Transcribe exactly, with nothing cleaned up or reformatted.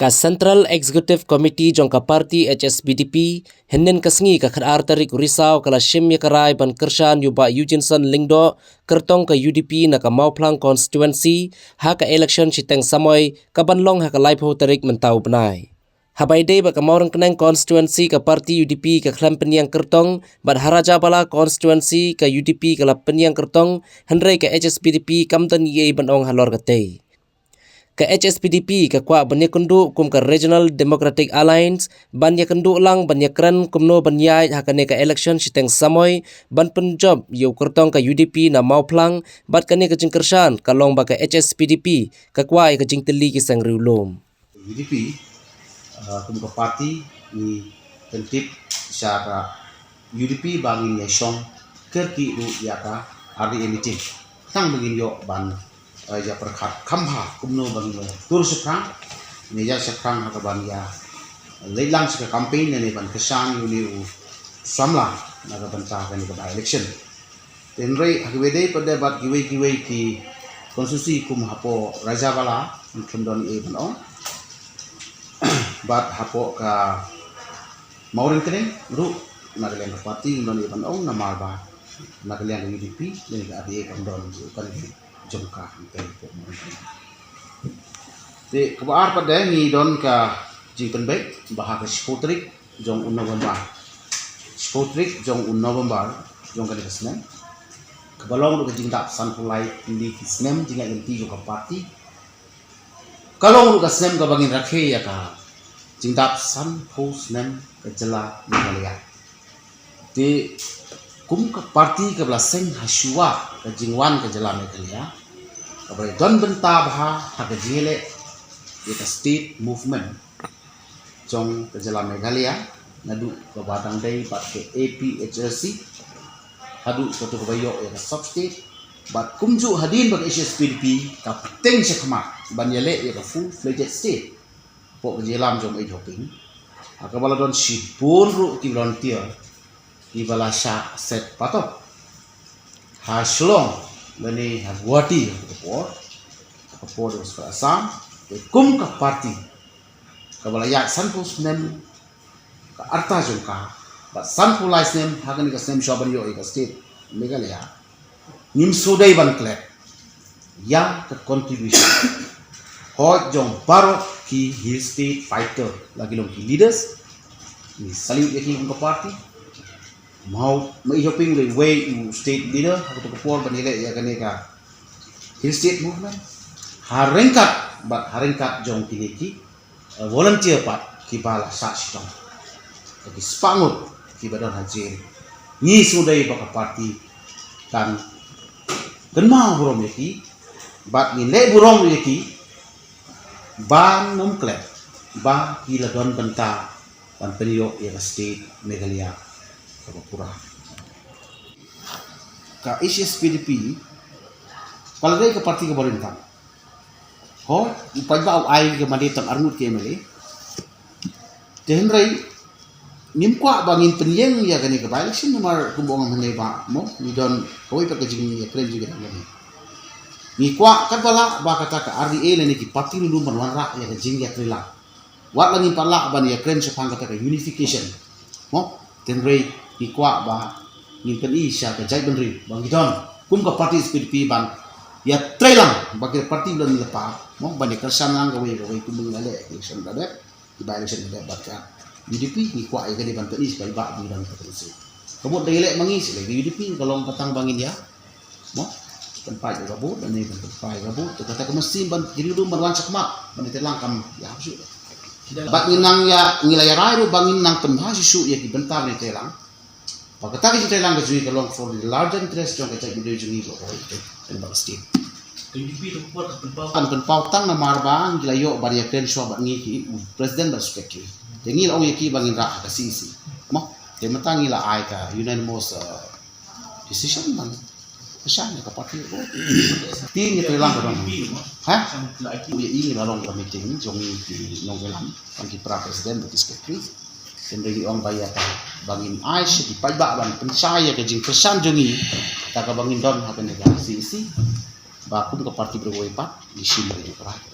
Ka Central Executive Committee jong ka party H S P D P, hynnin ka sngi ka khatar tarik u Risaw ka la shim ïa ka rai ban kyrshan ïa u Bah Eugenson Lyngdoh, kyrtong ka U D P na ka Mawphlang constituency, ha ka election shiteng samoi, ka ban long ha ka laiphew tarik mynta u bnai. Haba ïadei bad ka Mawryngkneng constituency ka party U D P ka khlem pynïeng kyrtong, bad ha Rajabala constituency ka U D P ka la pynïeng kyrtong, hynrei ka H S P D P kam don ei ei ban ong halor katei. Ka H S P D P ka kwah ban ïakynduh kum ka Regional Democratic Alliance, ban ïakynduh lang ban ïakren kumno ban ïaid ha kane ka election shiteng samoi, ban pynjop ïa u kyrtong ka U D P na Mawphlang, bad kane ka jingkyrshan ka long ba ka H S P D P ka kwah ïa ka jingtylli ki seng riewlum. U D P, uh, kum ka party ngi pyntip sha ka U D P ba ngin ïa shong kyrkieh ruh ïa ka R D A meeting. Tang ba ngin ïoh ban, eh, ïa pyrkhat kham bha kumno ba ngin ïa tur shaphrang, ne ïa shaphrang ha ka ban ïa leit lang sha ka campaign ne ban kyrshan ïa une u samla na ka bynta kane ka by election. Hynrei ha kiwei de pat de bad kiwei kiwei ki constituency kum hapoh Rajabala, ngim don ei ban ong. Bad hapoh ka Mawryngkneng ruh na ka liang ka party ngim don ei ban ong namar ba na ka liang ka U D P ne ka R D A kam don ju kan ki jong ka hangtei hapoh Mawryngkneng. Te kaba ar pat de ngi don ka jingpynbeit ba ha ka shiphew tarik jong u November. Shiphew tarik jong u November jong kane ka snem, kaba long ruh ka jingdap sanphew lai tylli ki snem jingïaid lynti jong ka party. Ka long ruh ka snem kaba ngin rakhe ïa ka jingdap sanphew snem ka jylla Meghalaya. Te kum ka party kaba la seng ha shuwa ka jingwan ka jylla Meghalaya, kaba la don bynta bha ha ka jingïaleh ïa ka state movement jong ka jylla Meghalaya, naduh kaba dang dei bad ka A P H L C, haduh kato kaba ïoh ïa ka sub state, bad kumjuh hadien ba ka H S P D P ka pyrshang shakhmat ban ïaleh ïa ka full fledged state. Hapoh ka jingïalam jong Ïeid Hoping, ha kaba la don shibun ruh ki volunteer kiba la shah set patop ha Shillong lane ha Guwahati ha ka por, ha ka por jong ka Assam. Te kum ka party kaba la ïaid sanphew snem ka rta jong ka, bad sanphew lai snem ha kane ka snem shuwa ban ïoh ïa ka state Meghalaya, ngim shu dei ban klet ïa ka contribution hoi jong baroh ki Hill State fighter, la ki long ki leaders. Ngi salute ïa ki kum ka party. Mawryngkneng, Ïeid Hoping u dei uwei u state leader ha kato ka por ban ïaleh ïa kane ka Hill State movement. Ha ryngkat bad ha ryngkat jong kine ki, eh, volunteer pat kiba la shah shitom, ki spah ngut kiba don ha jel. Ngi shu dei ba ka party kan kynmaw burom ïa ki bad ngin leh burom ïa ki ban ym klet ba ki la don bynta ban pynïoh ïa ka state Meghalaya kaba pura. Ka H S P D P ka la dei ka party kaba rim tam. Ho, u paidbah u ai ka mandate tang arngut ki M L A. Te hynrei ngim kwah ba ngin pynïeng ïa kane ka by-election namar kumba ong hangne ba mo ngi don kawei pat ka jingïakren jingïakren. Ngi kwah katba lah ba kata ka R D A lane ki party lulum ban wanrah ïa ka jingïatreilang. Wat la ngim pat lah ban ïakren shaphang kata ka unification. Mo, te hynrei ngi kwah ba ngin pyni sha ka jaitbynriew ba ngi don kum ka party H S P D P ban ïatreilang ba ki party ba ngi la par, mo, ban ïakyrshan lang kawei kawei kum ba ngi la leh election da dep, ki by-election da dep bad ka U D P. Ngi kwah ïa kane ban pyni sha ka paidbah ba ngi don ka party. Ka vote da ïaleh ma ngi sha ka U D P, ka long ka tang ba ngin ïa Mo, pynpait ïa ka vote, lane pynpait ïa ka vote, te kata ka mynsiem ban ki riewlum ban wan shakhmat ban ïatreilang kam ïahap shuh. Bad ngin nang ïa, ngi la ïa rai ruh ba ngin nang pynbha shuh shuh ïa ki bynta ban ïatreilang. Ba kata ka jingïatreilang ka jong ngi ka long for the larger interest jong ka jaitbynriew jong ngi baroh kawei, te, te ba ka state. Kan pynpaw tang namar ba ngi la ïoh ban ïakren shuwa bad ngi ki u president bad secretary. Te ngi la ong ïa ki ba ngin rah ha ka C E C. Mo, te mynta ngi la ai ka unanimous, uh, decision ban kyrshan ïa ka party. Te ngi treilang ka dong. Ha? Ïa i ngi la long ka meeting jong ngi ki nongïalam, ki para president bad ki secretary. Te ngi ong ba ïa ka ba ngin ai sha ki paidbah ban pynshai ïa ka jingkyrshan jong ngi. Kata kaba ngin don ha kane ka C E C. Ba kum ka party baroh kawei pat ngi shim ïa ka right.